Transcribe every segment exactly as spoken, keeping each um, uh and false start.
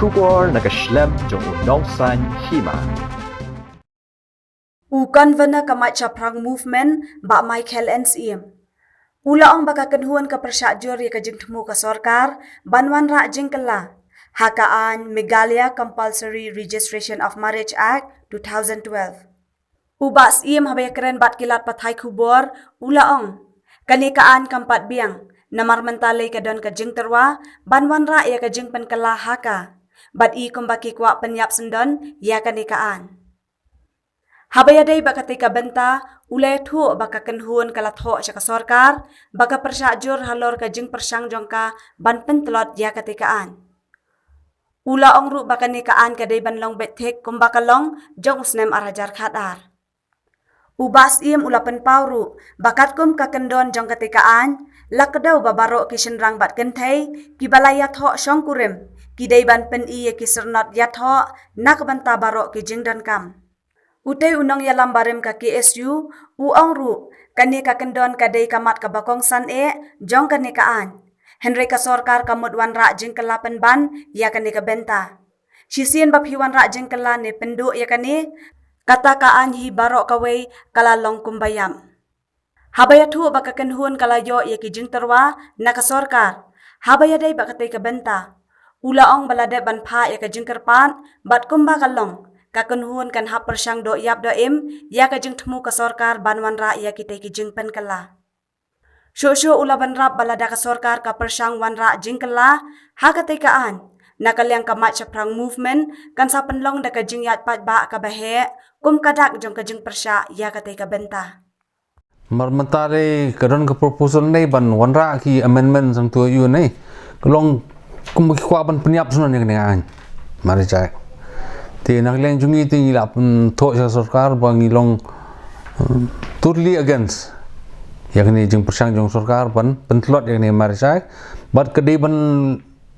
Khubor na ka shlem jong u Nongsaiñ Hima. U Convener ka Mait Shaphrang Movement, Bah Michael N Syiem, u la ong ba ka kynhun ka pyrshah jur ïa ka jingthmu ka sorkar ban wanrah jingkylla ha ka aiñ Meghalaya Compulsory Registration of Marriage Act two thousand twelve. U Bah Syiem haba ïakren bad ki lad pathai khubor, u la ong, kane ka aiñ kam pat biang, namar mynta lei ka don ka jingtyrwa ban wanrah ïa ka jingpynkylla ha ka, bad i kumba ki kwah pynïap syndon ïa kane ka aiñ. Haba ïadei bad katei ka bynta, u la ïathuh ba ka kynhun ka la thoh sha ka sorkar ba ka pyrshah jur halor ka jingpyrshang jong ka ban pyntlot ïa katei ka aiñ. U la ong ruh ba kane ka aiñ ka dei ban long beit thik kumba ka long jong u snem ar hajar khatar. U Bah Syiem u la pynpaw ruh ba katkum ka kyndon jong katei ka aiñ, la kdew ba baroh ki shynrang bad kynthei kiba la ïathoh shongkurim ki dei ban pyni ïa ki syrnod ïathoh na ka bynta baroh ki jingdonkam. Utei u nongïalam barim ka K S U u ong ruh, kane ka kyndon ka dei ka mat kaba kongsan eh jong kane ka aiñ. Hynrei ka sorkar ka mut wanrah jingkylla pynban ïa kane ka bynta. Shisien ba phi wanrah jingkylla ne pynduh ïa kane, kata ka aiñ hi baroh kawei ka la long kumba ïap. Haba ïathuh ba ka kynhun ka la ïoh ïa ki jingtyrwa na ka sorkar haba ïadei bad katei ka bynta, u la ong ba la dep ban phah ïa ka jingkyrpad bad kumba ka long, ka kynhun kan hap pyrshang doh ïap doh im ïa ka jingthmu ka sorkar ban wanrah ïa kitei ki jingpynkylla. Shuh shuh u la bynrap ba lada ka sorkar ka pyrshang wanrah jingkylla ha katei ka aiñ, na ka liang ka Mait Shaphrang Movement kan sa pynlong da ka jingïaid paidbah kaba heh kum ka dak jong ka jingpyrshah ïa katei ka bynta. Mar mynta lei ka don ka proposal ne ban wanrah ki amendment sangtu ïa u ne. Ka long kum ki kwah ban pynïap syndon ïa kane ka aiñ Marriage Act. Te na ka liang jong ngi te ngi la pynthoh sha sorkar ba ngi long, um, totally against ïa kane jingpyrshang jong sorkar ban pyntlot ïa kane Marriage Act. Bad ka dei ban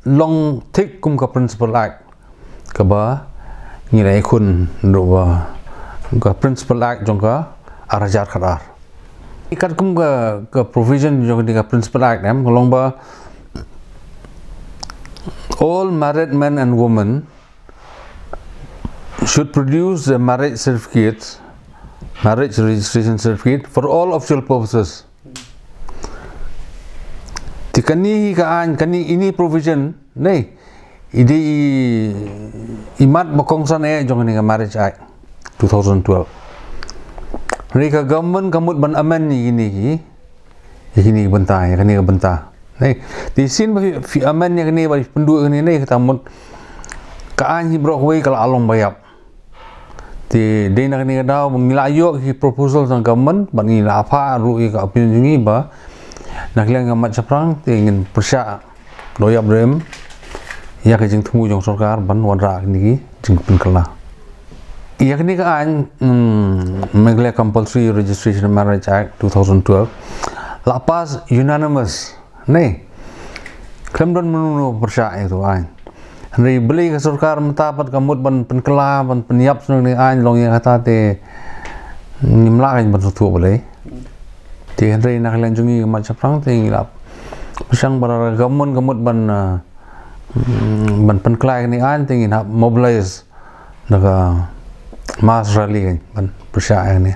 long thik kum ka Principal Act kaba ngi la ïakhun ruh ba ka Principal Act jong ka ar hajar khatar. Katkum ka, ka provision jong ka Principal Act em ka long ba all married men and women should produce a marriage certificate, marriage registration certificate for all official purposes. Te kane hi ka aiñ, kane ine i provision ne i dei i, i mat ba kongsan eh jong kane ka Marriage Act two thousand twelve. Hynrei ka government ka mut ban amend ïa kine ki, ïa kine ki bynta, ïa kane ka bynta. Ne, te shisien ba phi, phi amend ïa kane, ba phi pynduh ïa kane ne, kata mut ka aiñ hi baroh kawei ka la long ba ïap. Te dei na kane ka daw ba ngi la ïoh ki proposal sha government, bad ngi la phah ruh ïa ka opinion jong ngi ba na ka liang ka Mait Shaphrang te ngin pyrshah doh ïap doh im ïa ka jingthmu jong sorkar ban wanrah kine ki jingpynkylla. Ïa kane ka aiñ, hmm, Meghalaya Compulsory Registration of Marriage Act two thousand twelve la pass unanimous ne. Khlem don mano mano pyrshah ïa ka aiñ. Hynrei balei ka sorkar mynta pat ka mut ban pynkylla, ban pynïap syndon ïa ka aiñ, long ïa kata te ngim lah ban sngewthuh balei. Te hynrei na ka liang jong ngi ka Mait Shaphrang te ngi la pyrshang ba lada ka government ka mut ban, ah, mm, ban pynkylla ïa kane ka aiñ te ngin hap mobilize da ka mass rally kan ban pyrshah ïa kane.